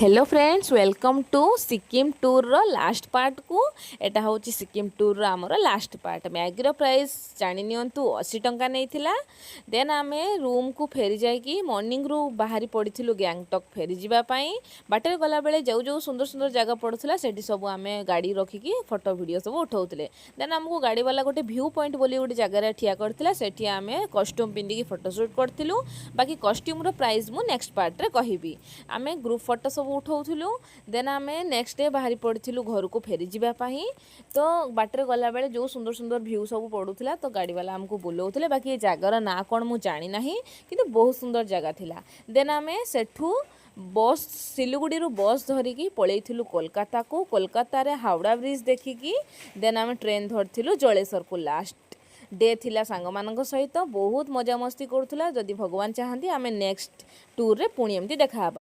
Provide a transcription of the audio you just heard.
Hello friends, welcome to Sikkim ଟୁର୍ର last ପାର୍ଟକୁ। ଏଇଟା ହେଉଛି ସିକିମ୍ ଟୁର୍ର ଆମର ଲାଷ୍ଟ ପାର୍ଟ। ମ୍ୟାଗିର ପ୍ରାଇସ୍ ଜାଣି ନିଅନ୍ତୁ, 80 ଟଙ୍କା ନେଇଥିଲା। ଦେନ୍ ଆମେ ରୁମ୍କୁ ଫେରି ଯାଇକି ମର୍ଣ୍ଣିଂରୁ ବାହାରି ପଡ଼ିଥିଲୁ ଗ୍ୟାଙ୍ଗଟକ୍ ଫେରିଯିବା ପାଇଁ। ବାଟରେ ଗଲାବେଳେ ଯେଉଁ ଯେଉଁ ସୁନ୍ଦର ସୁନ୍ଦର ଜାଗା ପଡ଼ୁଥିଲା, ସେଠି ସବୁ ଆମେ ଗାଡ଼ି ରଖିକି ଫଟୋ ଭିଡ଼ିଓ ସବୁ ଉଠାଉଥିଲେ। ଦେନ୍ ଆମକୁ ଗାଡ଼ିବାଲା ଗୋଟେ ଭ୍ୟୁ ପଏଣ୍ଟ ବୋଲି ଗୋଟେ ଜାଗାରେ ଠିଆ କରିଥିଲା। ସେଠି ଆମେ କଷ୍ଟ୍ୟୁମ୍ ପିନ୍ଧିକି ଫଟୋ ସୁଟ୍ କରିଥିଲୁ। ବାକି କଷ୍ଟ୍ୟୁମ୍ର ପ୍ରାଇସ୍ ମୁଁ ନେକ୍ସଟ ପାର୍ଟରେ କହିବି। ଆମେ ଗ୍ରୁପ୍ ଫଟୋ ସବୁ ଉଠାଉଥିଲୁ। ଦେନ୍ ଆମେ ନେକ୍ସଟ ଡେ ବାହାରି ପଡ଼ିଥିଲୁ ଘରକୁ ଫେରିଯିବା ପାଇଁ। ତ ବାଟରେ ଗଲାବେଳେ ଯେଉଁ ସୁନ୍ଦର ସୁନ୍ଦର ଭ୍ୟୁ ସବୁ ପଡ଼ୁଥିଲା, ତ ଗାଡ଼ିବାଲା ଆମକୁ ବୁଲଉଥିଲେ। ବାକି ଏ ଜାଗାର ନାଁ କ'ଣ ମୁଁ ଜାଣିନାହିଁ, କିନ୍ତୁ ବହୁତ ସୁନ୍ଦର ଜାଗା ଥିଲା। ଦେନ୍ ଆମେ ସେଠୁ ବସ୍, ସିଲିଗୁଡ଼ିରୁ ବସ୍ ଧରିକି ପଳେଇଥିଲୁ କୋଲକାତାକୁ। କୋଲକାତାରେ ହାୱଡ଼ା ବ୍ରିଜ୍ ଦେଖିକି ଦେନ୍ ଆମେ ଟ୍ରେନ୍ ଧରିଥିଲୁ ଜଳେଶ୍ୱରକୁ। ଲାଷ୍ଟ ଡେ ଥିଲା, ସାଙ୍ଗମାନଙ୍କ ସହିତ ବହୁତ ମଜାମସ୍ତି କରୁଥିଲା। ଯଦି ଭଗବାନ ଚାହାନ୍ତି, ଆମେ ନେକ୍ସଟ ଟୁର୍ରେ ପୁଣି ଏମିତି ଦେଖାହେବା।